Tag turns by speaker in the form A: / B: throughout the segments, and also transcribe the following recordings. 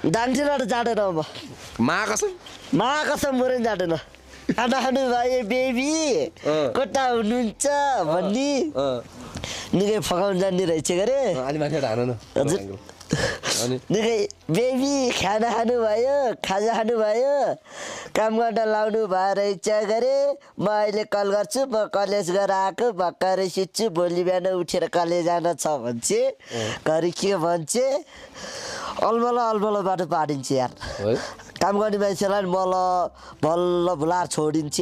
A: जान्थिन र जाँदैन अब कसम गरे जाँदैन खाना खानु भयो बेबी कता हुनुहुन्छ भन्ने निकै फकाउनु जान्ने रहेछ गरे हजुर निकै बेबी खाना खानु भयो खाजा खानु भयो काम गर्न लाउनु भयो रहेछ गरे म अहिले कल गर्छु म कलेज गएर आएको भर्खरै सुत्छु भोलि बिहान उठेर कलेज जान छ भन्छे घरि के भन्छे अलबल बाटो पाडिन्छ यार काम गर्ने मान्छेलाई बल्ल भुलाएर छोडिन्छ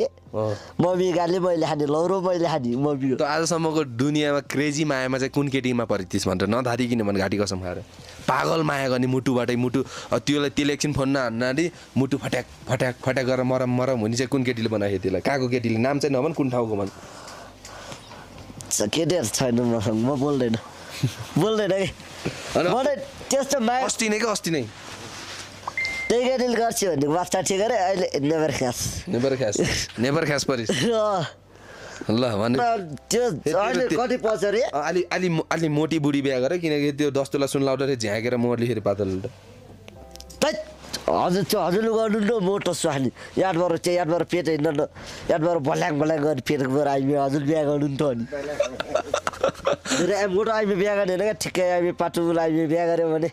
A: मम्मी गाली मैले खाने लौरो मैले खाने मम्मी
B: आजसम्मको दुनियाँमा क्रेजी मायामा चाहिँ कुन केटीमा परितिस भनेर नधारिकिन भने घाँटी कसम खाएर पागल माया गर्ने मुटुबाटै मुटु त्यसले एकछिन फोन नहान्नाले मुटु फट्याक गरेर मरम हुने चाहिँ कुन केटीले बनायो त्यसलाई कहाँको केटीले नाम चाहिँ नभन कुन ठाउँको भन्छ
A: केटीहरू छैन मसँग म बोल्दैन कि मलाई त्यस्तो माया
B: अस्ति नै
A: त्यही केटीले गर्छु भने वास्ता ठिक गरे अहिले नेभर
B: ख्यास परिस ल भने
A: त्यो अहिले कति पर्छ रे
B: अलि मोटी बुढी बिहा गरे किनकि त्यो दस्तुलाई सुन लाउँदाखेरि झ्याकेर मर्लिखेरि पातल
A: हजुरले गर्नु न मोटो सुहानी यादबाट पेट हिँड्न यादबाट भल्याङ गर्ने पेट गएर आइमे हजुर बिहा गर्नु नि त अनि मोटो आइमे बिहा गर्ने होइन क्या ठिक्कै आइमे पाटुल आइमे बिहा गऱ्यो भने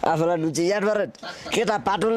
A: आफूलाई हुन्छ यादबाट केटा पाटुल